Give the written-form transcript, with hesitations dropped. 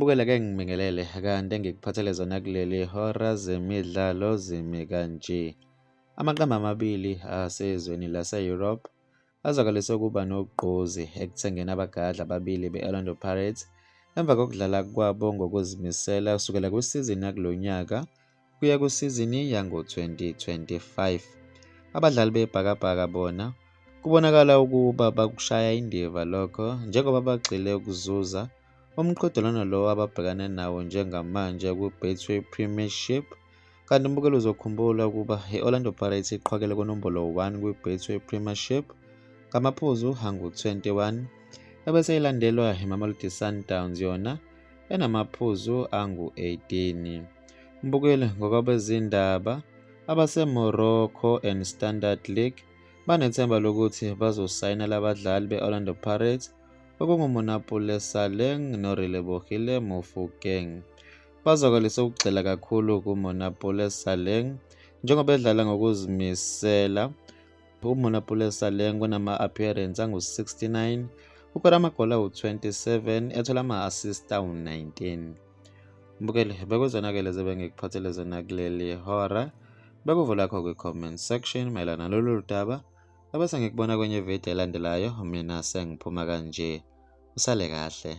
Mbukele ke ngibingelele kanti engikuphathele zona kuleli hora zemidlalo zimi kanje. Amaqembu amabili asezweni lase-Europe azwakalise ukuba nogqozi ekuthengeni abagadli ababili be-Orlando Pirates emva kokudlala kwabo ngokuzimisela kusukela kwisizini yakulo nyaka kuya kusizini yango-2025. Abadlali beBhakabhaka bona kubonakala ukuba bakushaya indiva lokho njengoba bagxile ukuzuza umqhudelwano lo ababhekane nawo njengamanje kwi-Betway Premiership. Kanti umbukeli uzokhumbula ukuba i-Orlando Pirates iqhwakele kunombolo 1 kwi-Betway Premiership ngamaphuzu angu-21 ebese ilandelwa iMamelodi Sundowns yona enamaphuzu angu-18. Mbukeli ngokwabezindaba abaseMorocco and Standard League banethemba lokuthi bazosayina labadlali be-Orlando Pirates okunguMonnapule Saleng noRelebohile Mofokeng. Bazwakalise ukugxila kakhulu kuMonnapule Saleng njengoba edlala ngokuzimisela. UMonnapule Saleng kunama-appearance angu-69, ukora amagoli awu-27, ethola ama-assist awu-19. Mbukeli, bekuzona-ke lezi ebengikuphathele zona kuleli hora. Bekuvo lakho kwi-comment section mayelana nalolu daba. Ebese ngikubona kwenye ividiyo elandelayo, mina sengiphuma kanje. Usale kahle.